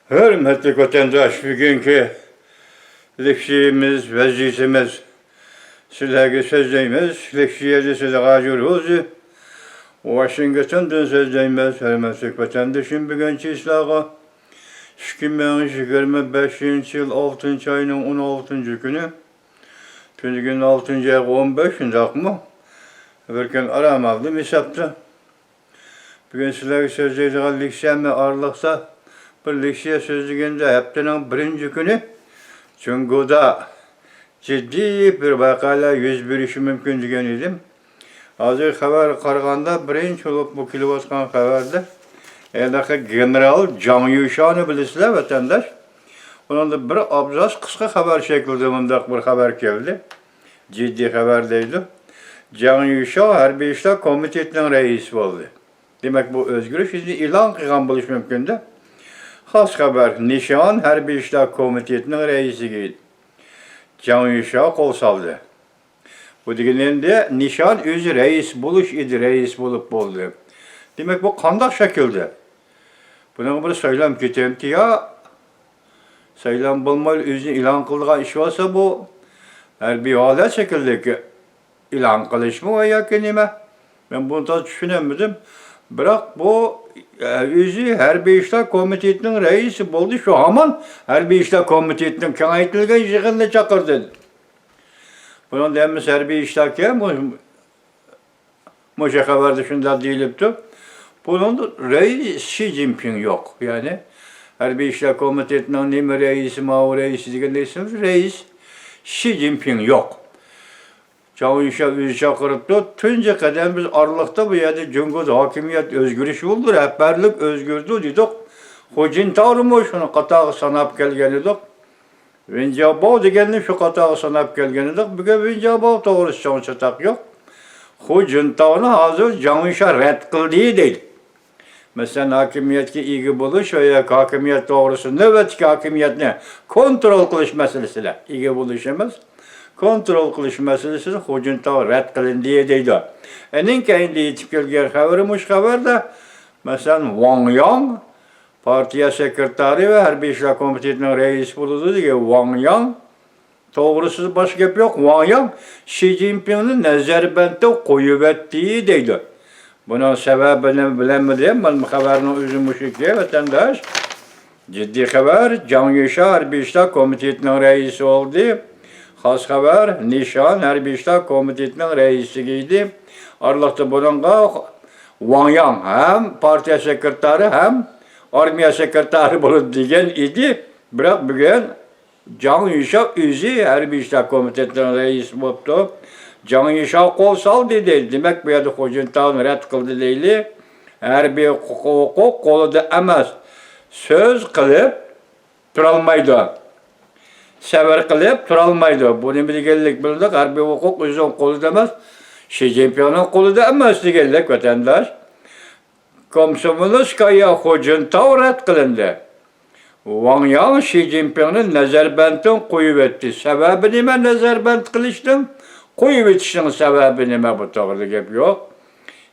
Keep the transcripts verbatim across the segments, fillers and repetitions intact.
ھۆرمەتلىك ۋەتەنداش، بۈگۈنكى لېكسىيەمىز، ۋەزىپىمىز، سىلەرگە سۆزلەيمىز. لېكسىيەدە سىلەرگە ھازىر ھۇزۇر ۋاشىنگتوندىن سۆزلەيمىز. ھۆرمەتلىك ۋەتەندىشىم، بۈگۈن چىسلاغا ئىككى مىڭ يىگىرمە بەشىنچى يىل ئالتىنچى ئاينىڭ ئون ئالتىنچى كۈنى، تۈنۈگۈن ئالتىنچى ئايغا ئون بەش، شۇنداقمۇ؟ بىر كۈن ئارام ئالدىم ھېسابتا. بۈگۈن سىلەرگە سۆزلەيدىغان لېكسىيەمنى ئارىلىقتا بىر لېكسىيە سۆزلىگەندە، ھەپتىنىڭ بىرىنچى كۈنى جۇڭگودا جىددىي بىر ۋەقەلەر يۈز بېرىشى مۇمكىن دېگەن ئىدىم. ھازىر خەۋەرگە قارىغاندا، بىرىنچى بولۇپ بۇ كېلىۋاتقان خەۋەردە ھېلىقى گېنېرال جاڭ يۈشانى بىلىسىلەر، ۋەتەنداش. ئۇنىڭدا بىر ئابزاس قىسقا خەۋەر شەكلىدە مۇنداق بىر خەۋەر كەلدى. جىددىي خەۋەر دەيدۇ. جاڭ يۈشا ھەربىي ئىشلار كومىتېتىنىڭ رەئىسى بولدى. دېمەك، بۇ ئۆزگىرىش ئۆزىنى ئېلان قىلغان بولۇشى مۇمكىن-دە. خاس خەۋەر، نىشان ھەربىي ئىشلار كومىتېتىنىڭ رەئىسىگە جاڭ يۈشا قول سالدى. بۇ دېگىنى ئەمدى نىشان ئۆزى رەئىس بولۇش ئىدى، رەئىس بولۇپ بولدى. دېمەك، بۇ قانداق شەكىلدە؟ بۇنىڭغا بىر سايلام كېتەمتى يا؟ سايلام بولمايلا ئۆزىنى ئېلان قىلىدىغان ئىش بولسا، بۇ ھەربىي ھالەت شەكلىدىكى ئېلان قىلىشمۇ ۋە ياكى نېمە؟ مەن بۇنى تازا چۈشىنەلمىدىم. بىراق بۇ، ئە، ئۆزى ھەربىي ئىشلار كومىتېتىنىڭ رەئىسى بولدى، شۇ ھامان ھەربىي ئىشلار كومىتېتىنىڭ كېڭەيتىلگەن يىغىنىنى چاقىردى. بۇنىڭدا ھەممىسى ھەربىي ئىشلاركەن، بۇ مۇشۇ خەۋەردە شۇنداق دېيىلىپتۇ. بۇنىڭدا رەئىس شى جىنپىڭ يوق. يەنى ھەربىي ئىشلار كومىتېتىنىڭ نېمە رەئىسى، ماۋۇ رەئىسى دېگەندە ئېسىمىز، رەئىس شى جىنپىڭ يوق. جاڭ يۈشا ئۆزى چاقىرىپتۇ. تۇنجى قەدەم بىز ئارىلىقتا بۇ يەردە جۇڭگودا ھاكىمىيەت ئۆزگىرىشى بولىدۇ، رەھبەرلىك ئۆزگىرىدۇ دېدۇق. خۇ جىنتاۋنىمۇ شۇنى قاتارغا ساناپ كەلگەن ئىدۇق. ۋېن جياۋباۋ دېگەننى شۇ قاتارغا ساناپ كەلگەن ئىدۇق. بۈگۈن ۋېن جياۋباۋ توغرىسىدا چوڭ چاتاق يوق. خۇ جىنتاۋنى ھازىر جاڭ يۈشا رەت قىلدى دەيدۇ. مەسىلەن، ھاكىمىيەتكە ئىگە بولۇش ۋە ياكى ھاكىمىيەت توغرىسىدا نۆۋەتتىكى ھاكىمىيەتنى كونترول قىلىش مەسىلىسىدە، ئىگە بولۇش ئەمەس، كونترول قىلىش مەسىلىسىدە خۇ جىنتاۋ رەت قىلىندى دەيدۇ. ئېنىڭ كەينىدە يېتىپ كەلگەن خەۋىرى مۇشۇ خەۋەردە، مەسىلەن، ۋاڭ ياڭ پارتىيە سېكرېتارى ۋە ھەربىي ئىشلار كومىتېتىنىڭ رەئىسى بولىدۇ دېگەن ۋاڭ ياڭ توغرىسىدا باشقا گەپ يوق. ۋاڭ ياڭ شى جىنپىڭنى نەزەربەندتىن قويۇۋەتتى دەيدۇ. بۇنىڭ سەۋەبىنى بىلەلمىدىم. مانا بۇ خەۋەرنىڭ ئۆزى مۇشۇكى، ۋەتەنداش. جىددىي خەۋەر، جاڭ يۈشا ھەربىي ئىشلار كومىتېتىنىڭ رەئىسى بولدى. خاس خەۋەر، نىشان ھەربىي ئىشلار كومىتېتىنىڭ رەئىسىگە ئىدى. ئارىلىقتا بۇنىڭغا ۋاڭ ياڭ ھەم پارتىيە سېكرېتارى ھەم ئارمىيە سېكرېتارى بولىدۇ دېگەن ئىدى. بىراق بۈگۈن جاڭ يۈشا ئۆزى ھەربىي ئىشلار كومىتېتىنىڭ رەئىسى بوپتۇ. جاڭ يۈشا قول سالدى دەيدۇ. دېمەك، بۇ يەردە خۇ جىنتاۋنى رەت قىلدى دەيلى. ھەربىي ھوقۇق، ھوقۇق قولىدا ئەمەس. سۆز قىلىپ تۇرالمايدۇ. سەۋر قىلىپ تۇرالمايدۇ. بۇ نېمە دېگەنلىك بىلدۇق؟ ھەربىي ھوقۇق ئۆزىنىڭ قولىدا ئەمەس، شى جىنپىڭنىڭ قولىدا ئەمەس دېگەنلىك، ۋەتەنداش. كومسومولسكايا خۇ جىنتاۋ رەت قىلىندى. ۋاڭ ياڭ شى جىنپىڭنى نەزەربەندتىن قويۇۋەتتى. سەۋەبى نېمە نەزەربەند قىلىشنىڭ؟ قويۇۋېتىشنىڭ سەۋەبى نېمە؟ بۇ توغرىدا گەپ يوق.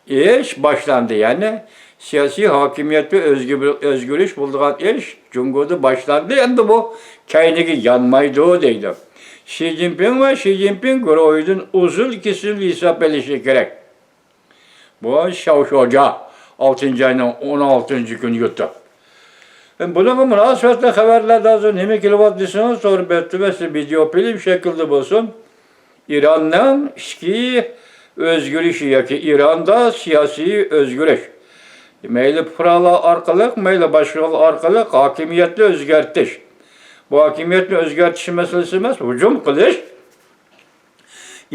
ئىش باشلاندى. يەنى سىياسىي ھاكىمىيەتتە ئۆزگە-، ئۆزگىرىش بولىدىغان ئىش جۇڭگودا باشلاندى. ئەمدى بۇ كەينىگە يانمايدۇ دەيدۇ. شى جىنپىڭ ۋە شى جىنپىڭ گۇرۇھىدىن ئۇزۇن كېسىل ھېساب ئېلىشى كېرەك. بۇ شياۋ شياۋجيا ئالتىنچى ئاينىڭ ئون ئالتىنچى كۈنى يۇتۇق. بۇنىڭغا مۇناسىۋەتلىك خەۋەرلەردە ھازىر نېمە كېلىۋاتىدۇ دېسىڭىز، تور بەتتە مەسىلەن ۋىدېئو فىلىم شەكلىدە بولسۇن، ئىراننىڭ ئىچكى ئۆزگىرىشى ياكى ئىراندا سىياسىي ئۆزگىرىش. مەيلى پۇقرالار ئارقىلىق، مەيلى باشقىلار ئارقىلىق ھاكىمىيەتنى ئۆزگەرتىش. بۇ ھاكىمىيەتنى ئۆزگەرتىش مەسىلىسى ئەمەس، ھۇجۇم قىلىش.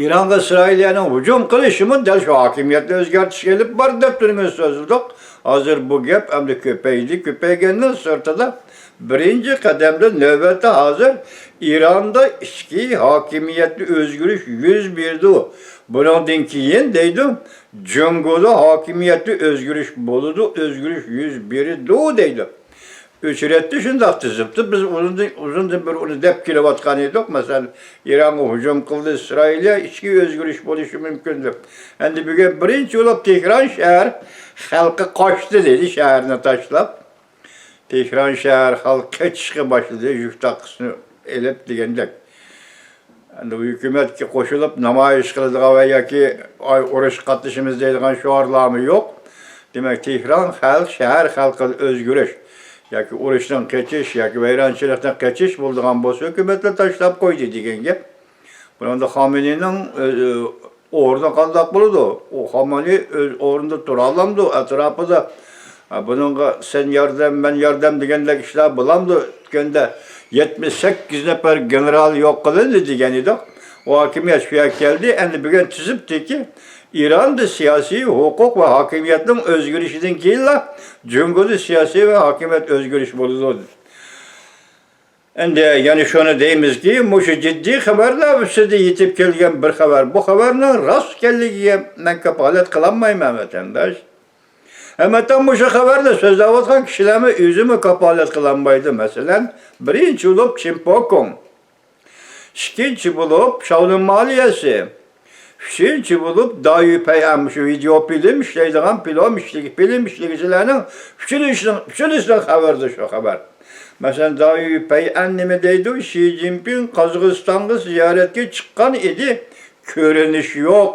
ئىرانغا ئىسرائىلىيەنىڭ ھۇجۇم قىلىشىمۇ دەل شۇ ھاكىمىيەتنى ئۆزگەرتىشكە ئېلىپ بارىدۇ دەپ تۇرىمىز سۆزلىدۇق. ھازىر بۇ گەپ ئەمدى كۆپەيدى. كۆپەيگەننىڭ سىرتىدا بىرىنچى قەدەمدە نۆۋەتتە ھازىر ئىراندا ئىچكى ھاكىمىيەتتە ئۆزگىرىش يۈز بېرىدۇ. بۇنىڭدىن كېيىن دەيدۇ، جۇڭگودا ھاكىمىيەتتە ئۆزگىرىش بولىدۇ، ئۆزگىرىش يۈز بېرىدۇ دەيدۇ. ئۆچرەتتە شۇنداق تىزىپتۇ. بىز ئۇزۇندىن، ئۇزۇندىن بېرى ئۇنى دەپ كېلىۋاتقان ئىدۇق. مەسىلەن، ئىرانغا ھۇجۇم قىلدى ئىسرائىلىيە، ئىچكى ئۆزگىرىش بولۇشى مۇمكىن دەپ. ئەمدى بۈگۈن بىرىنچى بولۇپ تېھران شەھەر خەلقى قاچتى دېدى، شەھەرنى تاشلاپ. تېھران شەھەر خەلقى قېچىشقا باشلىدى، يۈك تاققىسىنى ئېلىپ دېگەندەك. ئەمدى بۇ ھۆكۈمەتكە قوشۇلۇپ نامايىش قىلىدىغان ۋە ياكى ئاي ئۇرۇشقا قاتنىشىمىز دەيدىغان شوئارلارمۇ يوق. دېمەك، تېھران خەلق، شەھەر خەلقىدىن ئۆزگىرىش ياكى ئۇرۇشتىن قېچىش ياكى ۋەيرانچىلىقتىن قېچىش بولىدىغان بولسا، ھۆكۈمەتلا تاشلاپ قويدى دېگەن گەپ. بۇنىڭدا خامىنىنىڭ، ئۆ-، ئۆ-، ئورنى قانداق بولىدۇ؟ ئۇ خامىنى ئۆز ئورنىدا تۇرالامدۇ؟ ئەتراپىدا، ھە، بۇنىڭغا سەن ياردەم، مەن ياردەم دېگەندەك ئىشلار بولامدۇ؟ ئۆتكەندە يەتمىش سەككىز نەپەر گېنېرال يوق قىلىندى دېگەن ئىدۇق. ئۇ ھاكىمىيەت شۇ يەرگە كەلدى. ئەمدى بۈگۈن تۈزۈپتىكى، ئىراندا سىياسىي، ھوقۇق ۋە ھاكىمىيەتنىڭ ئۆزگىرىشىدىن كېيىنلا جۇڭگودا سىياسىي ۋە ھاكىمىيەت ئۆزگىرىش بولىدۇ. ئەمدى يەنە شۇنى دەيمىزكى، مۇشۇ جىددىي خەۋەرلەر ئۈستىدە يېتىپ كەلگەن بىر خەۋەر. بۇ خەۋەرنىڭ راست ئىكەنلىكىگە مەن كاپالەت قىلالمايمەن، ۋەتەنداش. ھەممەتەن مۇشۇ خەۋەرنى سۆزلەۋاتقان كىشىلەرمۇ ئۆزىمۇ كاپالەت قىلالمايدۇ. مەسىلەن، بىرىنچى بولۇپ چىن پوكۇڭ، ئىككىنچى بولۇپ شاۋلىن مالىيەسى، ئۈچىنچى بولۇپ دايۈ پەيئەن، شۇ ۋىدېئو فىلىم ئىشلەيدىغان فىلىم ئىشلىگى-، فىلىم ئىشلىگۈچىلەرنىڭ ئۈچىنچىسىنىڭ، ئۈچىنچىسىنىڭ خەۋىرىدە شۇ خەۋەر. مەسىلەن، دايۈ پەيئەن نېمە دەيدۇ؟ شى جىنپىڭ قازاقىستانغا زىيارەتكە چىققان ئىدى، كۆرۈنۈش يوق،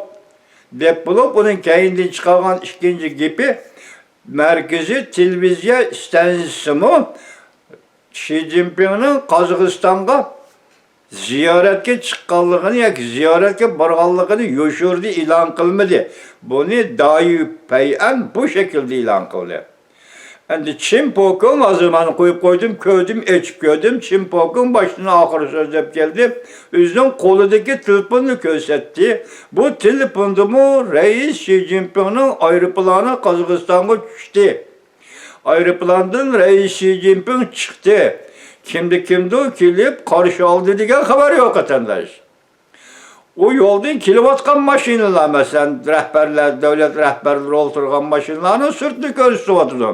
دەپ بولۇپ، ئۇنىڭ كەينىدىن چىقارغان ئىككىنچى گېپى، مەركىزىي تېلېۋىزىيە ئىستانسىسىمۇ شى جىنپىڭنىڭ قازاقىستانغا زىيارەتكە چىققانلىقىنى ياكى زىيارەتكە بارغانلىقىنى يوشۇردى، ئېلان قىلمىدى. بۇنى دايۈ پەيئەن بۇ شەكىلدە ئېلان قىلدى. ئەمدى چىن پوكۇڭ، ھازىر مانا قويۇپ قويدۇم، كۆردۈم، ئېچىپ كۆردۈم. چىن پوكۇڭ باشتىن ئاخىر سۆزلەپ كەلدى. ئۆزىنىڭ قولىدىكى تېلېفوننى كۆرسەتتى. بۇ تېلېفوندىمۇ رەئىس شى جىنپىڭنىڭ ئايروپىلانى قازاقىستانغا چۈشتى. ئايروپىلاندىن رەئىس شى جىنپىڭ چىقتى. كىمدە كىمدۇ كېلىپ قارشى ئالدى دېگەن خەۋەر يوق، ۋەتەنداش. ئۇ يولدىن كېلىۋاتقان ماشىنىلار، مەسىلەن، رەھبەرلەر، دۆلەت رەھبەرلىرى ئولتۇرغان ماشىنىلارنىڭ سۈرىتىنى كۆرسىتىۋاتىدۇ.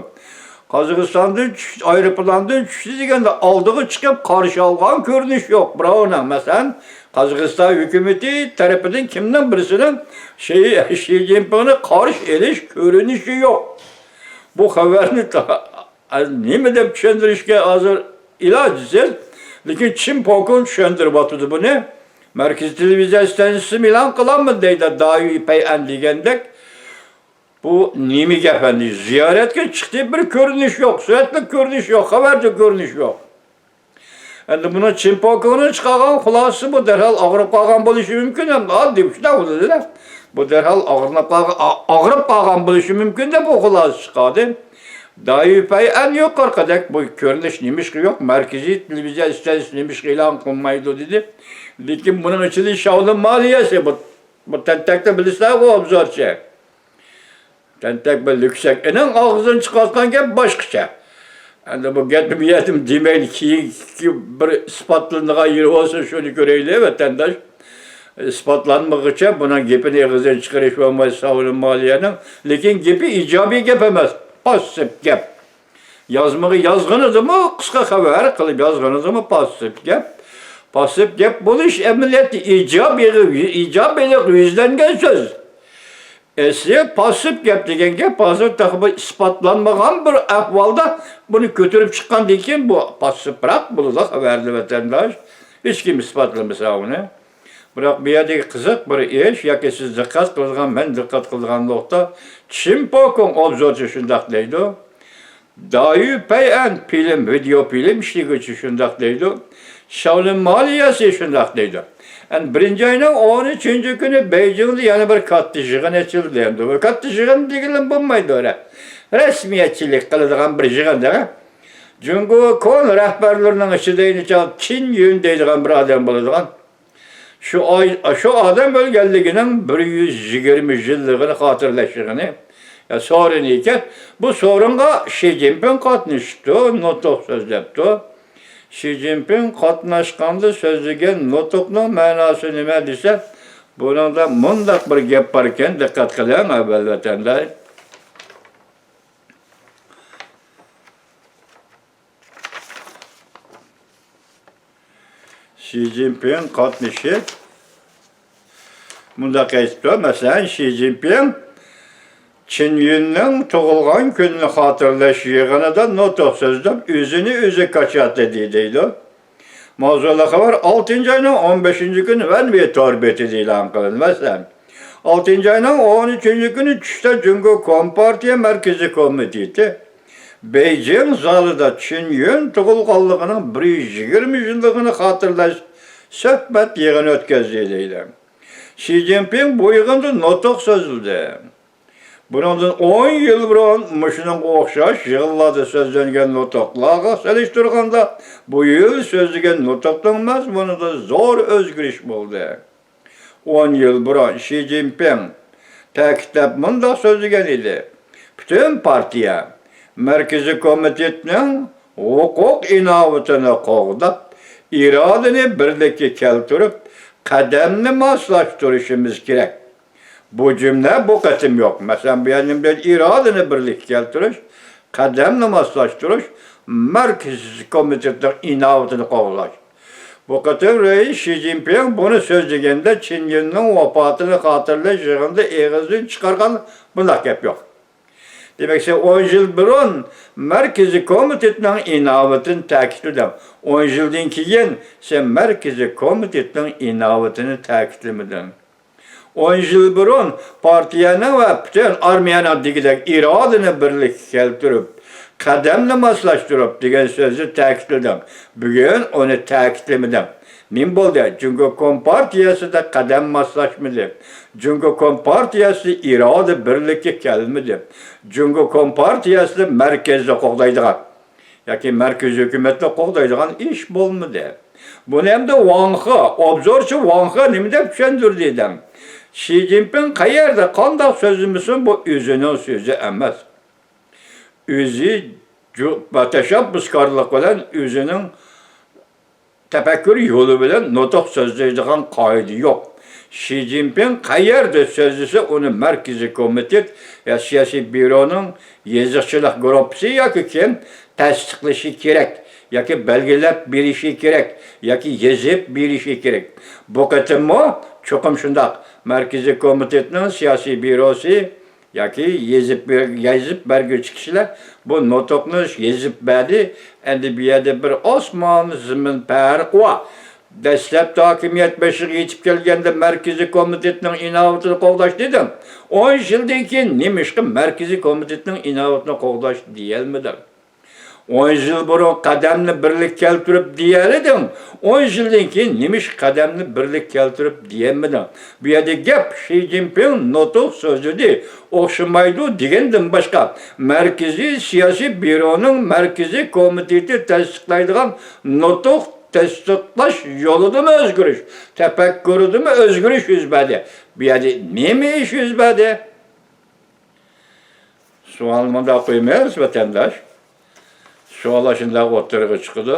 قازاقىستاندىن چۈش-، ئايروپىلاندىن چۈشتى دېگەندە ئالدىغا چىقىپ قارشى ئالغان كۆرۈنۈش يوق بىراۋنىڭ. مەسىلەن، قازاقىستان ھۆكۈمىتى تەرىپىدىن كىمنىڭ بىرسىنىڭ شى، شى جىنپىڭنى قارشى ئېلىش كۆرۈنۈشى يوق. بۇ خەۋەرنى تا-، نېمە دەپ چۈشەندۈرۈشكە ھازىر ئىلاجسىز. لېكىن چىن پوكۇڭ چۈشەندۈرۈۋاتىدۇ بۇنى. مەركىزىي تېلېۋىزىيە ئىستانسىسىمۇ ئېلان قىلالمىدى دەيدۇ، دايۈ پەيئەن دېگەندەك. بۇ نېمە گەپ ئەمدى؟ زىيارەتكە چىقتى، بىر كۆرۈنۈش يوق، سۈرەتلىك كۆرۈنۈش يوق، خەۋەردە كۆرۈنۈش يوق. ئەمدى بۇنىڭ چىن پوكۇڭنىڭ چىقارغان خۇلاسىسى بۇ دەرھال ئاغرىپ قالغان بولۇشى مۇمكىن، ئەمدى ئاددىي شۇنداق بولىدۇ-دە. بۇ دەرھال ئاغرىنىپ قالغان، ئا-، ئاغرىپ قالغان بولۇشى مۇمكىن دەپ بۇ خۇلاسە چىقاردى. دايۈ پەيئەن يۇقىرىقىدەك بۇ كۆرۈنۈش نېمىشقا يوق، مەركىزىي تېلېۋىزىيە ئىستانسىسى نېمىشقا ئېلان قىلمايدۇ دېدى. لېكىن بۇنىڭ ئىچىدە شاۋلىن مالىيەسى، بۇ، بۇ تەنتەكنى بىلىسىلەرغۇ، ئوبزورچى. تەنتەك بىر لۈكسەك ئېنىڭ ئاغزىدىن چىقىۋاتقان گەپ باشقىچە. ئەمدى بۇ گەپنى بۇ يەردىن دېمەيلى، كېيىنكى بىر ئىسپاتلىنىدىغان يېرى بولسا شۇنى كۆرەيلى، ۋەتەنداش. ئىسپاتلانمىغۇچە بۇنىڭ گېپىنى ئېغىزدىن چىقىرىش بولمايدۇ شاۋلىن مالىيەنىڭ. لېكىن گېپى ئىجابىي گەپ ئەمەس، پاسسىپ گەپ. يازمىغا يازغىنىدىمۇ قىسقا خەۋەر قىلىپ يازغىنىدىمۇ پاسسىپ گەپ. پاسسىپ گەپ بولۇش ئەمەلىيەتتە ئىجابىي، ئىجابىيلىق يۈزلەنگەن سۆز. ئەسلى پاسسىپ گەپ دېگەن گەپ ھازىر تېخى بىر ئىسپاتلانمىغان بىر ئەھۋالدا بۇنى كۆتۈرۈپ چىققاندىن كېيىن بۇ پاسسىپراق بولىدۇ خەۋەرنى ۋەتەنداش. ھېچكىم ئىسپاتلىمىسا ئۇنى. بىراق بۇ يەردىكى قىزىق بىر ئىش ياكى سىز دىققەت قىلىدىغان، مەن دىققەت قىلىدىغان نۇقتا، چىن پوكۇڭ ئوبزورچى شۇنداق دەيدۇ. دايۈ پەيئەن فىلىم، ۋىدېئو فىلىم ئىشلىگۈچى شۇنداق دەيدۇ. شاۋلىن مالىيەسى شۇنداق دەيدۇ. ئەمدى بىرىنچى ئاينىڭ ئون ئۈچىنچى كۈنى بېيجىڭدا يەنە بىر كاتتا يىغىن ئېچىلدى. ئەمدى بۇ كاتتا يىغىن دېگىلىمۇ بولمايدۇ، رە-، رەسمىيەتچىلىك قىلىدىغان بىر يىغىن دەڭە. جۇڭگو كونا رەھبەرلىرىنىڭ ئىچىدە ئېينى چاغ چىن يۈن دەيدىغان بىر ئادەم بولىدىغان. شۇ ئاي، شۇ ئادەم ئۆلگەنلىكىنىڭ بىر يۈز يىگىرمە يىللىقىنى خاتىرىلەش يىغىنى، يا، سورۇنى ئىكەن. بۇ سورۇنغا شى جىنپىڭ قاتنىشىپتۇ، نۇتۇق سۆزلەپتۇ. شى جىنپىڭ قاتناشقاندا سۆزلىگەن نۇتۇقنىڭ مەناسى نېمە دېسە، بۇنىڭدا مۇنداق بىر گەپ باركەن، دىققەت قىلىڭ، ئەۋەل ۋەتەنداش. شى جىنپىڭ قاتنىشىپ مۇنداق ئېيتىپتۇ، مەسىلەن، شى جىنپىڭ چىن يۈننىڭ تۇغۇلغان كۈنىنى خاتىرىلەش يىغىنىدا نۇتۇق سۆزلەپ، ئۆزىنى ئۆزى كاچاتلىدى دەيدۇ. ماۋزۇلۇق خەۋەر ئالتىنچى ئاينىڭ ئون بەشىنچى كۈنى ۋەنۋې تور بېتىدە ئېلان قىلىندى. مەسىلەن، ئالتىنچى ئاينىڭ ئون ئۈچىنچى كۈنى چۈشتە جۇڭگو كومپارتىيە مەركىزىي كومىتېتى بېيجىڭ زالىدا چىن يۈن تۇغۇلغانلىقىنىڭ بىر يۈز يىگىرمە يىللىقىنى خاتىرىلەش سۆھبەت يىغىنى ئۆتكۈزدى دەيدۇ. شى جىنپىڭ بۇ يىغىندا نۇتۇق سۆزلىدى. بۇنىڭدىن ئون يىل بۇرۇن مۇشۇنىڭغا ئوخشاش يىغىنلاردا سۆزلەنگەن نۇتۇقلارغا سېلىشتۇرغاندا، بۇ يىل سۆزلىگەن نۇتۇقنىڭ مەزمۇنىدا زور ئۆزگىرىش بولدى. ئون يىل بۇرۇن شى جىنپىڭ تەكىتلەپ مۇنداق سۆزلىگەن ئىدى: پۈتۈن پارتىيە مەركىزىي كومىتېتنىڭ ھوقۇق ئىناۋىتىنى قوغداپ، ئىرادىنى بىرلىككە كەلتۈرۈپ، قەدەمنى ماسلاشتۇرۇشىمىز كېرەك. بۇ جۈملە بۇ قېتىم يوق. مەسىلەن، بۇ يەردە نېمە دەيدۇ؟ ئىرادىنى بىرلىككە كەلتۈرۈش، قەدەمنى ماسلاشتۇرۇش، مەركىزىي كومىتېتنىڭ ئىناۋىتىنى قوغداش. بۇ قېتىم رەئىس شى جىنپىڭ بۇنى سۆزلىگەندە، چىن يۈننىڭ ۋاپاتىنى خاتىرىلەش يىغىنىدا ئېغىزدىن چىقارغان بۇنداق گەپ يوق. دېمەك، سەن ئون يىل بۇرۇن مەركىزىي كومىتېتنىڭ ئىناۋىتىنى تەكىتلىدىڭ. ئون يىلدىن كېيىن سەن مەركىزىي كومىتېتنىڭ ئىناۋىتىنى تەكىتلىمىدىڭ. ئون يىل بۇرۇن پارتىيەنىڭ ۋە پۈتۈن ئارمىيەنىڭ دېگۈدەك ئىرادىنى بىرلىككە كەلتۈرۈپ، قەدەمنى ماسلاشتۇرۇپ دېگەن سۆزنى تەكىتلىدىڭ. بۈگۈن ئۇنى تەكىتلىمىدىڭ. نېمە بولدى؟ جۇڭگو كومپارتىيەسىدە قەدەم ماسلاشمىدى. جۇڭگو كومپارتىيەسى ئىرادە بىرلىككە كەلمىدى. جۇڭگو كومپارتىيەسى مەركەزنى قوغدايدىغان ياكى مەركىزىي ھۆكۈمەتنى قوغدايدىغان ئىش بولمىدى. بۇنى ئەمدى ۋاڭ خې، ئوبزورچى ۋاڭ خې نېمە دەپ چۈشەندۈردى دەڭ؟ شى جىنپىڭ قەيەردە قانداق سۆزلىمىسۇن، بۇ ئۆزىنىڭ سۆزى ئەمەس. ئۆزى جۇ-، تەشەببۇسكارلىق بىلەن ئۆزىنىڭ تەپەككۇر يولى بىلەن نۇتۇق سۆزلەيدىغان قائىدە يوق. شى جىنپىڭ قەيەردە سۆزلىسە، ئۇنى مەركىزىي كومىتېت يا سىياسىي بيۇرونىڭ يېزىقچىلىق گۇرۇپپىسى ياكى كىم تەستىقلىشى كېرەك ياكى بەلگىلەپ بېرىشى كېرەك ياكى يېزىپ بېرىشى كېرەك. بۇ قېتىممۇ چوقۇم شۇنداق، مەركىزىي كومىتېتنىڭ سىياسىي بيۇروسى ياكى يېزىپ بېر-، يېزىپ بەرگۈچى كىشىلەر بۇ نۇتۇقنى يېزىپ بەردى. ئەمدى بۇ يەردە بىر ئاسمان زېمىن پەرقى بار. دەسلەپتە ھاكىمىيەت بېشىغا يېتىپ كەلگەندە مەركىزىي كومىتېتنىڭ ئىناۋىتىنى قوغداش دېدىڭ. ئون يىلدىن كېيىن نېمىشقا مەركىزىي كومىتېتنىڭ ئىناۋىتىنى قوغداش دېيەلمىدىڭ؟ ئون يىل بۇرۇن قەدەمنى بىرلىككە كەلتۈرۈپ دېيەلىدىڭ، ئون يىلدىن كېيىن نېمىشقا قەدەمنى بىرلىككە كەلتۈرۈپ دېيەلمىدىڭ؟ بۇ يەردە گەپ شى جىنپىڭ نۇتۇق سۆزلىدى، ئوخشىمايدۇ دېگەندىن باشقا، مەركىزىي سىياسىي بيۇرونىڭ مەركىزىي كومىتېتى تەستىقلايدىغان نۇتۇق تەستىقلاش يولىدىمۇ ئۆزگىرىش، تەپەككۇرىدىمۇ ئۆزگىرىش يۈز بەردى. بۇ يەردە نېمە ئىش يۈز بەردى؟ سوئالنى مۇنداق قويىمىز، ۋەتەنداش. سوئال ئاشۇنداق ئوتتۇرىغا چىقىدۇ.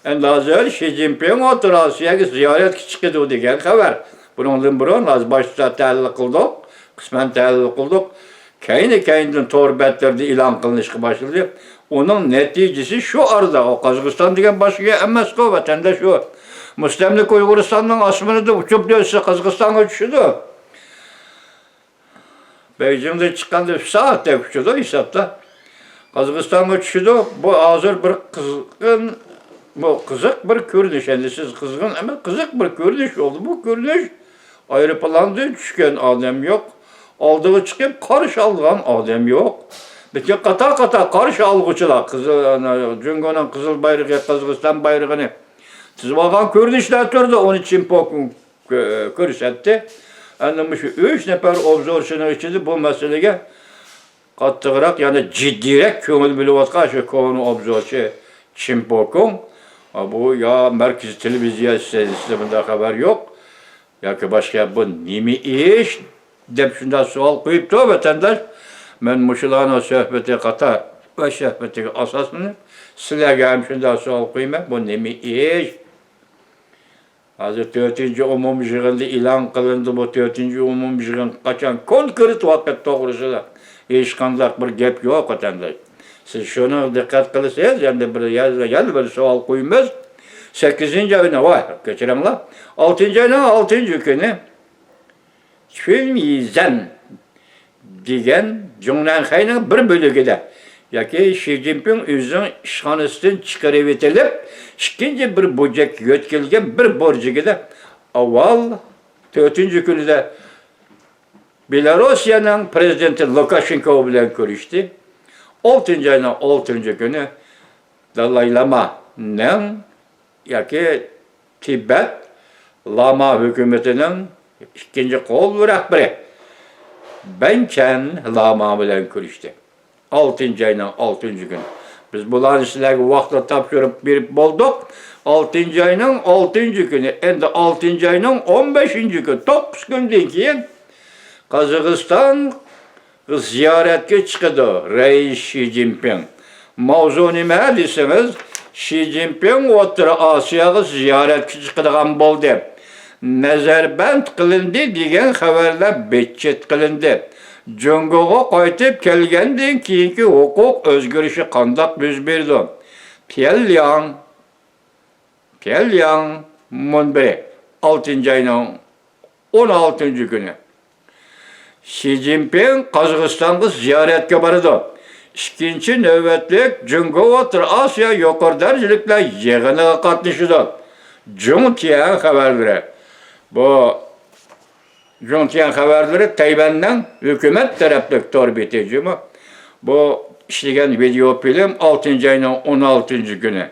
ئەمدى ھازىر شى جىنپىڭ ئوتتۇرا ئاسىياغا زىيارەتكە چىقىدۇ دېگەن خەۋەر. بۇنىڭدىن بۇرۇن ھازىر باشتا تەھلىل قىلدۇق، قىسمەن تەھلىل قىلدۇق. كەينى-كەينىدىن تور بەتلىرىدە ئېلان قىلىنىشقا باشلىدى. ئۇنىڭ نەتىجىسى شۇ ئارىدا، ئۇ قازاقىستان دېگەن باشقا گەپ ئەمەسقۇ، ۋەتەنداش، ئۇ مۇستەملىكە ئۇيغۇرىستاننىڭ ئاسمىنىدا ئۇچۇپ ئۆتسە، قازاقىستانغا چۈشىدۇ. بېيجىڭدىن چىققاندا ئۈچ سائەتتەك ئۇچىدۇ ھېسابتا. قازاقىستانغا چۈشىدۇ. بۇ ھازىر بىر قىزغىن، بۇ قىزىق بىر كۆرۈنۈش. ئەمدى سىز قىزغىن ئەمەس، قىزىق بىر كۆرۈنۈش بولدى. بۇ كۆرۈنۈش، ئايروپىلاندىن چۈشكەن ئادەم يوق. ئالدىغا چىقىپ قارشى ئالغان ئادەم يوق. لېكىن قاتار-قاتار قارشى ئالغۇچىلار، قىزىل، ئانا، جۇڭگونىڭ قىزىل بايرىقى، قازاقىستان بايرىقىنى تىزىۋالغان كۆرۈنۈشلەر تۇرىدۇ. ئۇنى چىن پوكۇڭ كۆ-، كۆرسەتتى. ئەمدى مۇشۇ ئۈچ نەپەر ئوبزورچىنىڭ ئىچىدە بۇ مەسىلىگە قاتتىقراق، يەنى جىددىيرەك كۆڭۈل بۆلۈۋاتقان شۇ كونا ئوبزورچى چىن پوكۇڭ، بۇ يا مەركىزىي تېلېۋىزىيە ستانسىيەسىدە بۇنداق خەۋەر يوق، ياكى باشقا، بۇ نېمە ئىش دەپ شۇنداق سوئال قويۇپتۇ، ۋەتەنداش. مەن مۇشۇلارنىڭ سۆھبىتى قاتار ۋە سۆھبىتىگە ئاساسلىنىپ، سىلەرگە ھەم شۇنداق سوئال قويىمەن، بۇ نېمە ئىش؟ ھازىر تۆتىنچى ئومۇمىي يىغىندا ئېلان قىلىندى. بۇ تۆتىنچى ئومۇمىي يىغىن قاچان؟ كونكرېت ۋاقىت توغرىسىدا ھېچقانداق بىر گەپ يوق، ۋەتەنداش. سىز شۇنىڭغا دىققەت قىلىسىز، يەنە بىر، يەنە بىر سوئال قويىمىز. سەككىزىنچى ئاينىڭ، ۋاي، كەچۈرۈڭلار. ئالتىنچى ئاينىڭ ئالتىنچى كۈنى چۈن يىزەن دېگەن جۇڭنەنخەينىڭ بىر بۆلىكىدە ياكى شى جىنپىڭ ئۆزىنىڭ ئىشخانىسىدىن چىقىرىۋېتىلىپ، ئىككىنچى بىر بۇرجەككە يۆتكىلىگەن بىر بۇرجىكىدە ئاۋۋال تۆتىنچى كۈنىدە بېلاروسىيەنىڭ پرېزىدېنتى لۇكاشېنكو بىلەن كۆرۈشتى. ئالتىنچى ئاينىڭ ئالتىنچى كۈنى دالاي لامانىڭ ياكى تىبەت لاما ھۆكۈمىتىنىڭ ئىككىنچى قول رەھبىرى بەنچەن لاما بىلەن كۆرۈشتى. ئالتىنچى ئاينىڭ ئالتىنچى كۈنى. بىز بۇلارنى سىلەرگە ۋاقتىدا تاپشۇرۇپ بېرىپ بولدۇق. ئالتىنچى ئاينىڭ ئالتىنچى كۈنى، ئەمدى ئالتىنچى ئاينىڭ ئون بەشىنچى كۈنى، توققۇز كۈندىن كېيىن قازاقىستان زىيارەتكە چىقىدۇ رەئىس شى جىنپىڭ. ماۋزۇ نېمە دېسىڭىز، شى جىنپىڭ ئوتتۇرا ئاسىياغا زىيارەتكە چىقىدىغان بولدى. نەزەربەند قىلىندى دېگەن خەۋەرلەر بىتچىت قىلىندى. جۇڭگوغا قايتىپ كەلگەندىن كېيىنكى ھوقۇق ئۆزگىرىشى قانداق يۈز بېرىدۇ؟ پيەنلياڭ، پيەنلياڭ مۇنبىرى، ئالتىنچى ئاينىڭ ئون ئالتىنچى كۈنى. شى جىنپىڭ قازاقىستانغا زىيارەتكە بارىدۇ. ئىككىنچى نۆۋەتلىك جۇڭگو ئوتتۇرا ئاسىيا يۇقىرى دەرىجىلىكلەر يىغىنىغا قاتنىشىدۇ. جۇڭتيەن خەۋەرلىرى. بۇ جۇڭتيەن خەۋەرلىرى تەيۋەننىڭ ھۆكۈمەت تەرەپلىك تور بېتى جۇمۇ. بۇ ئىشلىگەن ۋىدېئو فىلىم ئالتىنچى ئاينىڭ ئون ئالتىنچى كۈنى.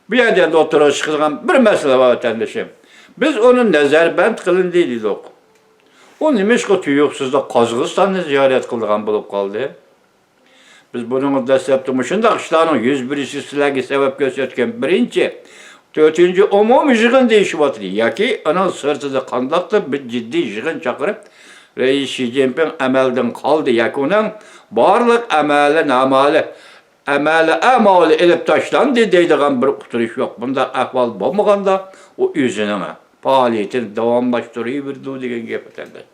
بۇ يەردە ئەمدى ئوتتۇرىغا چىقىدىغان بىر مەسىلە بار، ۋەتەندىشىم. بىز ئۇنى نەزەربەند قىلىندى دېدۇق. ئۇ نېمىشقا تۇيۇقسىزلا قازاقىستاننى زىيارەت قىلىدىغان بولۇپ قالدى؟ بىز بۇنىڭغا دەسلەپتە مۇشۇنداق ئىشلارنىڭ يۈز بېرىشى سىلەرگە سەۋەب كۆرسەتكەن بىرىنچى، تۆتىنچى ئومۇمىي يىغىن دېيىشىۋاتىدۇ. ياكى ئۇنىڭ سىرتىدا قانداقتۇر بىر جىددىي يىغىن چاقىرىپ، رەئىس شى جىنپىڭ ئەمەلدىن قالدى ياكى ئۇنىڭ بارلىق ئەمەلى نامالى ئەمەلى ئەمالى ئېلىپ تاشلاندى دەيدىغان بىر ئۇقتۇرۇش يوق. بۇنداق ئەھۋال بولمىغاندا، ئۇ ئۆزىنىڭ پائالىيىتىنى داۋاملاشتۇرۇۋېرىدۇ دېگەن گەپ ئەمەس.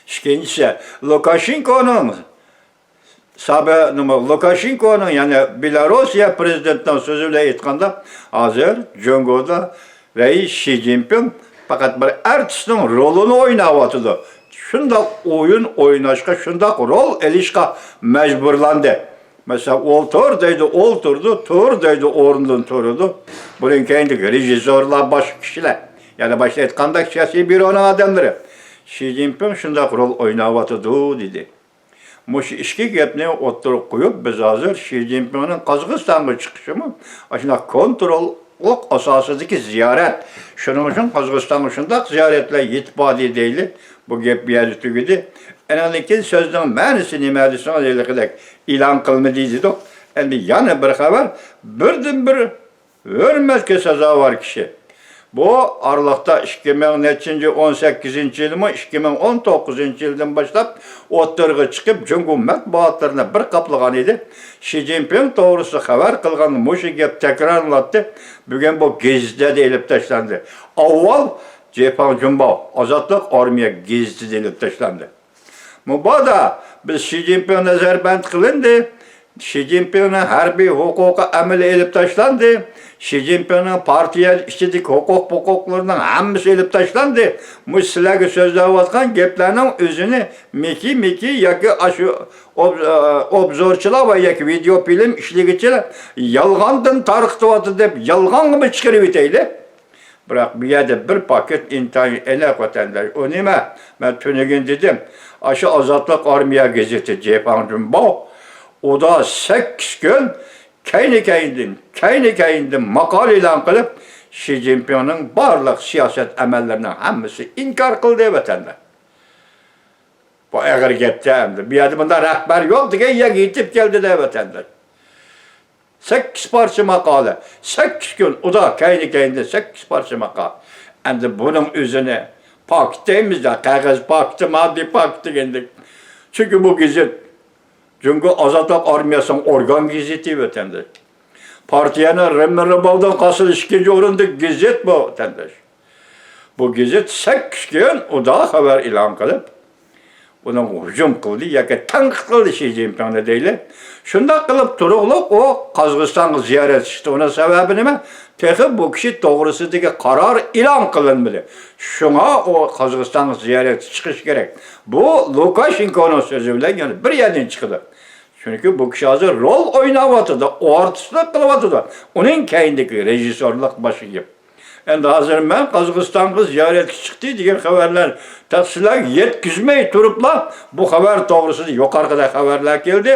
ئىككىنچىسى، لۇكاشېنكونىڭ سابى-، نېمە، لۇكاشېنكونىڭ، يەنى بېلاروسىيە پرېزىدېنتىنىڭ سۆزى بىلەن ئېيتقاندا، ھازىر جۇڭگودا رەئىس شى جىنپىڭ پەقەت بىر ئارتىسنىڭ رولىنى ئويناۋاتىدۇ. شۇنداق ئويۇن ئويناشقا، شۇنداق رول ئېلىشقا مەجبۇرلاندى. مەسىلەن، ئولتۇر دەيدۇ، ئولتۇردى، تۇر دەيدۇ، ئورنىدىن تۇرىدۇ. بۇنىڭ كەينىدىكى رېژىسسورلار باشقا كىشىلەر. يەنى باشتا ئېيتقاندەك، سىياسىي بيۇرونىڭ ئادەملىرى. شى جىنپىڭ شۇنداق رول ئويناۋاتىدۇ، دېدى. مۇشۇ ئىككى گەپنى ئوتتۇرىغا قويۇپ، بىز ھازىر شى جىنپىڭنىڭ قازاقىستانغا چىقىشىمۇ ئاشۇنداق كونتروللۇق ئاساسىدىكى زىيارەت. شۇنىڭ ئۈچۈن قازاقىستانغا شۇنداق زىيارەتلەر يېتىپ باردى دەيلى. بۇ گەپ بۇ يەردە تۈگىدى. ئاندىن كېيىن سۆزنىڭ مەنىسى نېمە دېسىڭىز، ھېلىقىدەك ئېلان قىلمىدى دېدۇق. ئەمدى يەنە بىر خەۋەر، بىردىنبىر ھۆرمەتكە سازاۋەر كىشى. بۇ ئارىلىقتا ئىككى مىڭ نەچچىنچى، ئون سەككىزىنچى يىلمۇ، ئىككى مىڭ ئون توققۇزىنچى يىلدىن باشلاپ ئوتتۇرىغا چىقىپ، جۇڭگو مەتبۇئاتلىرىنى بىر قاپلىغان ئىدى. شى جىنپىڭ توغرىسىدا خەۋەر قىلغان مۇشۇ گەپ تەكرارلىناتتى. بۈگۈن بۇ گېزىتلەردە ئېلىپ تاشلاندى. ئاۋۋال جېپاڭ جۇنباۋ، ئازادلىق ئارمىيە گېزىتىدە ئېلىپ تاشلاندى. مۇبادا بىز شى جىنپىڭ نەزەربەند قىلىندى، شى جىنپىڭنىڭ ھەربىي ھوقۇقى ئەمەلىي ئېلىپ تاشلاندى، شى جىنپىڭنىڭ پارتىيە ئىچىدىكى ھوقۇق پوقۇقلىرىنىڭ ھەممىسى ئېلىپ تاشلاندى. مۇشۇ سىلەرگە سۆزلەۋاتقان گەپلەرنىڭ ئۆزىنى مىكى مىكى ياكى ئاشۇ ئوب-، ئوبزورچىلار ۋە ياكى ۋىدېئو فىلىم ئىشلىگۈچىلەر يالغاندىن تارقىتىۋاتىدۇ دەپ يالغانغىمۇ چىقىرىۋېتەيلى. بىراق بۇ يەردە بىر پاكىت ئىنتايىن ئېنىق، ۋەتەنداش. ئۇ نېمە؟ مەن تۈنۈگۈن دېدىم. ئاشۇ ئازادلىق ئارمىيە گېزىتى جېپاڭ جۇنباۋ ئۇدا سەككىز كۈن كەينى-كەينىدىن، كەينى-كەينىدىن ماقالە ئېلان قىلىپ، شى جىنپىڭنىڭ بارلىق سىياسەت ئەمەللىرىنىڭ ھەممىسى ئىنكار قىلدى، ۋەتەنداش. بۇ ئېغىر گەپتە ئەمدى. بۇ يەردە بۇنداق رەھبەر يوق دېگەن يەرگە يېتىپ كەلدى-دە، ۋەتەنداش. سەككىز پارچە ماقالە، سەككىز كۈن ئۇدا كەينى-كەينىدىن سەككىز پارچە ماقالە. ئەمدى بۇنىڭ ئۆزىنى پاكىت دەيمىز-دە، قەغەز پاكىتى، ماددىي پاكىت دېگەندەك. چۈنكى بۇ گېزىت جۇڭگو ئازادلىق ئارمىيەسىنىڭ ئورگان گېزىتى، ۋەتەنداش. پارتىيەنىڭ رېمىن رېبالدىن قاسىل ئىككىنچى ئورۇندىكى گېزىت بۇ، ۋەتەنداش. بۇ گېزىت سەككىز كۈن ئۇدا خەۋەر ئېلان قىلىپ، بۇنىڭغا ھۇجۇم قىلدى ياكى تەنقىد قىلدى شى جىنپىڭنى دەيلى. شۇنداق قىلىپ تۇرۇقلۇق ئۇ قازاقىستانغا زىيارەت چىقتى. ئۇنىڭ سەۋەبى نېمە؟ تېخى بۇ كىشى توغرىسىدىكى قارار ئېلان قىلىنمىدى. شۇڭا ئۇ قازاقىستانغا زىيارەتكە چىقىشى كېرەك. بۇ لۇكاشېنكونىڭ سۆزى بىلەن يەنە بىر يەردىن چىقىدۇ. چۈنكى بۇ كىشى ھازىر رول ئويناۋاتىدۇ، ئارتىسلىق قىلىۋاتىدۇ. ئۇنىڭ كەينىدىكى رېژىسسورلۇق باشقا گەپ. ئەمدى ھازىر مەن قازاقىستانغا زىيارەتكە چىقتى دېگەن خەۋەرلەر تېخى سىلەرگە يەتكۈزمەي تۇرۇپلا، بۇ خەۋەر توغرىسىدا يۇقىرىقىدەك خەۋەرلەر كەلدى.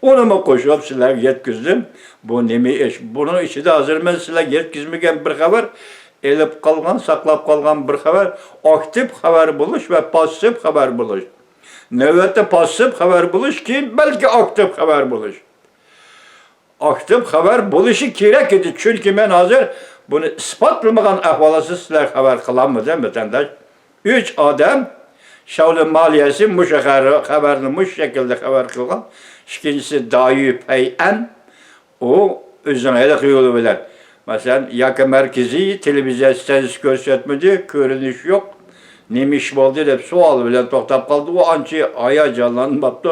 ئۇنىمۇ قوشۇپ سىلەرگە يەتكۈزدۈم. بۇ نېمە ئىش؟ بۇنىڭ ئىچىدە ھازىر مەن سىلەرگە يەتكۈزمىگەن بىر خەۋەر، ئېلىپ قالغان، ساقلاپ قالغان بىر خەۋەر، ئاكتىپ خەۋەر بولۇش ۋە پاسسىپ خەۋەر بولۇش. نۆۋەتتە پاسسىپ خەۋەر بولۇش، كېيىن بەلكى ئاكتىپ خەۋەر بولۇش. ئاكتىپ خەۋەر بولۇشى كېرەك ئىدى، چۈنكى مەن ھازىر بۇنى ئىسپاتلىمىغان ئەھۋالاتسىز سىلەرگە خەۋەر قىلالمىدىم، ۋەتەنداش. ئۈچ ئادەم شاۋلىن مالىيەسى مۇشۇ خەۋەر-، خەۋەرنى مۇشۇ شەكىلدە خەۋەر قىلغان. ئىككىنچىسى دايۈ پەيئەن، ئۇ ئۆزىنىڭ ھېلىقى يولى بىلەن، مەسىلەن، ياكى مەركىزىي تېلېۋىزىيە ئىستانسىسى كۆرسەتمىدى، كۆرۈنۈش يوق. نېمە ئىش بولدى دەپ سوئال بىلەن توختاپ قالدى. ئۇ ئانچە ھاياجانلانماپتۇ.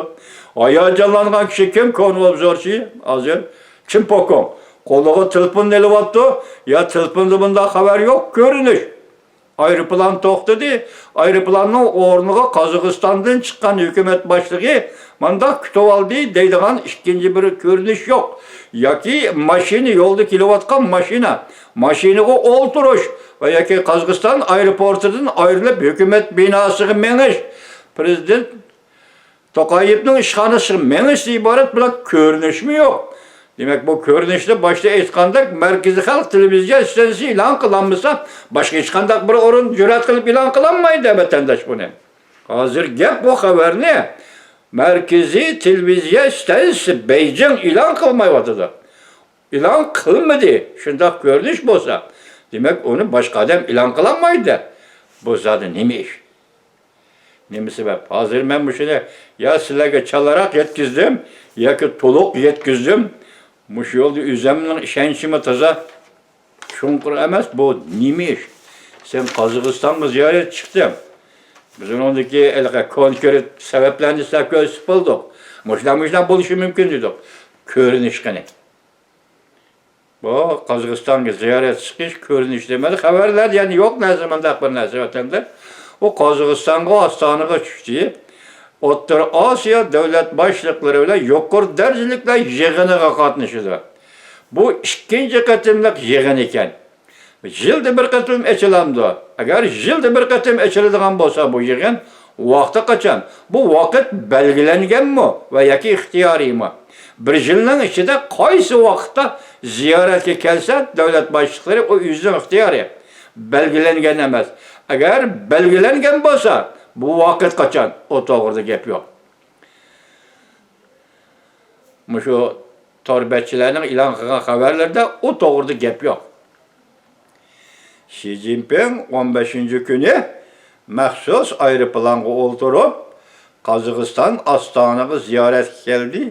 ھاياجانلانغان كىشى كىم؟ كونا ئوبزورچى ھازىر چىمپوكوڭ. قولىغا تېلېفوننى ئېلىۋاپتۇ. يا تېلېفوندا بۇنداق خەۋەر يوق، كۆرۈنۈش. ئايروپىلان توختىدى. ئايروپىلاننىڭ ئورنىغا قازاقىستاندىن چىققان ھۆكۈمەت باشلىقى مانداق كۈتۈۋالدى دەيدىغان ئىككىنچى بىر كۆرۈنۈش يوق. ياكى ماشىنا، يولدا كېلىۋاتقان ماشىنا، ماشىنىغا ئولتۇرۇش ۋە ياكى قازاقىستان ئايروپورتىدىن ئايرىلىپ ھۆكۈمەت بىناسىغا مېڭىش، پىرېزىدېنت توقايېۋنىڭ ئىشخانىسىغا مېڭىشتىن ئىبارەت بىر كۆرۈنۈشمۇ يوق. دېمەك، بۇ كۆرۈنۈشنى باشتا ئېيتقاندەك، مەركىزىي خەلق تېلېۋىزىيە ئىستانسىسى ئېلان قىلالمىسا، باشقا ھېچقانداق بىر ئورۇن جۈرئەت قىلىپ ئېلان قىلالمايدۇ، ۋەتەنداش، بۇنى. ھازىر گەپ بۇ خەۋەرنى مەركىزىي تېلېۋىزىيە ئىستانسىسى بېيجىڭ ئېلان قىلمايۋاتىدۇ. ئېلان قىلمىدى. شۇنداق كۆرۈنۈش بولسا، دېمەك، ئۇنى باشقا ئادەم ئېلان قىلالمايدۇ. بۇ زادى نېمە ئىش؟ نېمە سەۋەب؟ ھازىر مەن مۇشۇنى يا سىلەرگە چالاراق يەتكۈزدۈم، ياكى تولۇق يەتكۈزدۈم. مۇشۇ يولدا ئۆزۈمنىڭ ئىشەنچىمۇ تازا چوڭقۇر ئەمەس. بۇ نېمە ئىش؟ سەن قازاقىستانغا زىيارەت چىقتىڭ. بىز ئۇنىڭدىكى ھېلىقى كونكرېت سەۋەبلەرنى سىلەرگە كۆرسىتىپ بولدۇق. مۇشۇنداق، مۇشۇنداق بولۇشى مۇمكىن دېدۇق. كۆرۈنۈش قېنى؟ بۇ قازاقىستانغا زىيارەت چىقىش كۆرۈنۈشى دېمەيلى، خەۋەرلەردە يەنە يوق نەرسە، مۇنداق بىر نەرسە ۋەتەندە. ئۇ قازاقىستانغا، ئاستانىغا چۈشتى. ئوتتۇرا ئاسىيا دۆلەت باشلىقلىرى بىلەن يۇقىرى دەرىجىلىكلەر يىغىنىغا قاتنىشىدۇ. بۇ ئىككىنچى قېتىملىق يىغىن ئىكەن. يىلدا بىر قېتىم ئېچىلامدۇ؟ ئەگەر يىلدا بىر قېتىم ئېچىلىدىغان بولسا بۇ يىغىن، ۋاقتى قاچان؟ بۇ ۋاقىت بەلگىلەنگەنمۇ ۋە ياكى ئىختىيارىيمۇ؟ بىر يىلنىڭ ئىچىدە قايسى ۋاقىتتا زىيارەتكە كەلسە، دۆلەت باشلىقلىرى، ئۇ ئۆزىنىڭ ئىختىيارى، بەلگىلەنگەن ئەمەس. ئەگەر بەلگىلەنگەن بولسا، بۇ ۋاقىت قاچان؟ ئۇ توغرىدا گەپ يوق. مۇشۇ تور بەتچىلەرنىڭ ئېلان قىلغان خەۋەرلىرىدە ئۇ توغرىدا گەپ يوق. شى جىنپىڭ ئون بەشىنچى كۈنى مەخسۇس ئايروپىلانغا ئولتۇرۇپ، قازاقىستان ئاستانىغا زىيارەتكە كەلدى.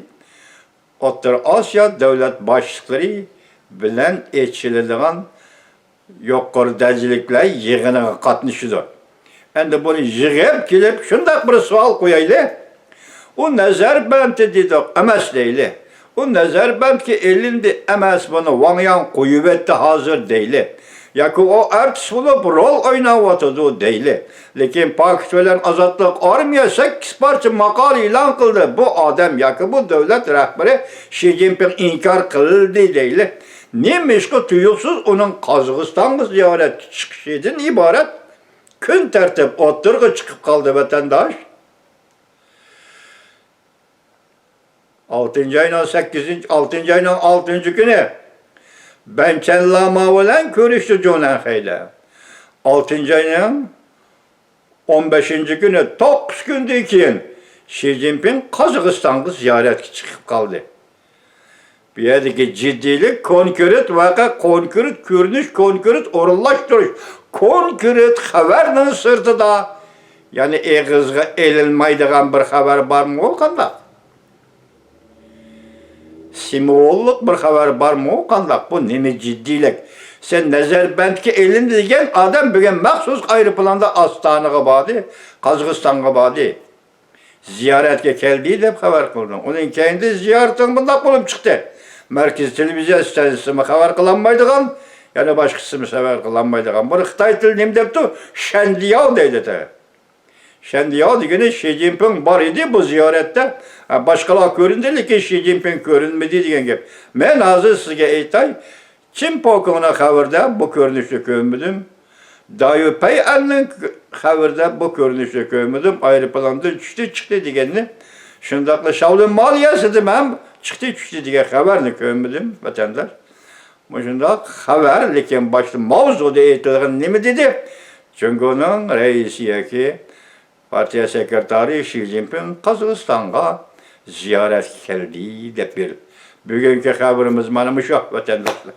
ئوتتۇرا ئاسىيا دۆلەت باشلىقلىرى بىلەن ئېچىلىدىغان يۇقىرى دەرىجىلىكلەر يىغىنىغا قاتنىشىدۇ. ئەمدى بۇنى يىغىپ كېلىپ شۇنداق بىر سوئال قويايلى. ئۇ نەزەربەندتە دېدۇق، ئەمەس دەيلى. ئۇ نەزەربەندكە ئېلىندى، ئەمەس، بۇنى ۋاڭ ياڭ قويۇۋەتتى ھازىر دەيلى. ياكى ئۇ ئارتىس بولۇپ رول ئويناۋاتىدۇ دەيلى. لېكىن پاكىت بىلەن ئازادلىق ئارمىيە سەككىز پارچە ماقالە ئېلان قىلدى. بۇ ئادەم ياكى بۇ دۆلەت رەھبىرى شى جىنپىڭ ئىنكار قىلدى دەيلى. نېمىشقا تۇيۇقسىز ئۇنىڭ قازاقىستانغا زىيارەتكە چىقىشىدىن ئىبارەت كۈن تەرتىپ ئوتتۇرىغا چىقىپ قالدى، ۋەتەنداش؟ ئالتىنچى ئاينىڭ سەككىزىنچى، ئالتىنچى ئاينىڭ ئالتىنچى كۈنى بەنچەن لاما بىلەن كۆرۈشتى جۇنەن خەيدە. ئالتىنچى ئاينىڭ ئون بەشىنچى كۈنى، توققۇز كۈندىن كېيىن شى جىنپىڭ قازاقىستانغا زىيارەتكە چىقىپ قالدى. بۇ يەردىكى جىددىيلىك، كونكرېت ۋەقە، كونكرېت كۆرۈنۈش، كونكرېت ئورۇنلاشتۇرۇش، كونكرېت خەۋەرنىڭ سىرتىدا، يەنى ئېغىزغا ئېلىنمايدىغان بىر خەۋەر بارمۇ قانداق؟ سىمۋوللۇق بىر خەۋەر بارمۇ قانداق؟ بۇ نېمە جىددىيلىك؟ سەن نەزەربەندكە ئېلىندى دېگەن ئادەم بۈگۈن مەخسۇس ئايروپىلاندا ئاستانىغا باردى، قازاقىستانغا باردى. زىيارەتكە كەلدى دەپ خەۋەر قىلدىڭ. ئۇنىڭ كەينىدە زىيارىتىڭ بۇنداق بولۇپ چىقتى. مەركىزىي تېلېۋىزىيە ئىستانسىسىمۇ خەۋەر قىلالمايدىغان، يەنە باشقىسىمۇ خەۋەر قىلالمايدىغان. بۇنى خىتاي تىلى نېمە دەپتۇ؟ شەندىياۋ دەيدۇ تېخى. شەندىياۋ دېگىنى شى جىنپىڭ بار ئىدى بۇ زىيارەتتە. ھە، باشقىلار كۆرۈندى، لېكىن شى جىنپىڭ كۆرۈنمىدى دېگەن گەپ. مەن ھازىر سىزگە ئېيتاي، چىن پوكىڭنىڭ خەۋىرىدە بۇ كۆرۈنۈشنى كۆرمىدىم. دايۇ پەيئەننىڭ خەۋىرىدە بۇ كۆرۈنۈشنى كۆرمىدىم. ئايروپىلاندىن چۈشتى، چىقتى دېگەننى، شۇنداقلا شاۋلىن مالىيەسىدىن ھەم چىقتى، چۈشتى دېگەن خەۋەرنى كۆرمىدىم، ۋەتەنداش. مۇشۇنداق خەۋەر، لېكىن باشتا ماۋزۇدا ئېيتىلغان نېمە دېدى؟ جۇڭگونىڭ رەئىسى ياكى پارتىيە سېكرېتارى شى جىنپىڭ قازاقىستانغا زىيارەتكە كەلدى دەپ بېرىپ. بۈگۈنكى خەۋىرىمىز مانا مۇشۇ، ۋەتەنداشلار.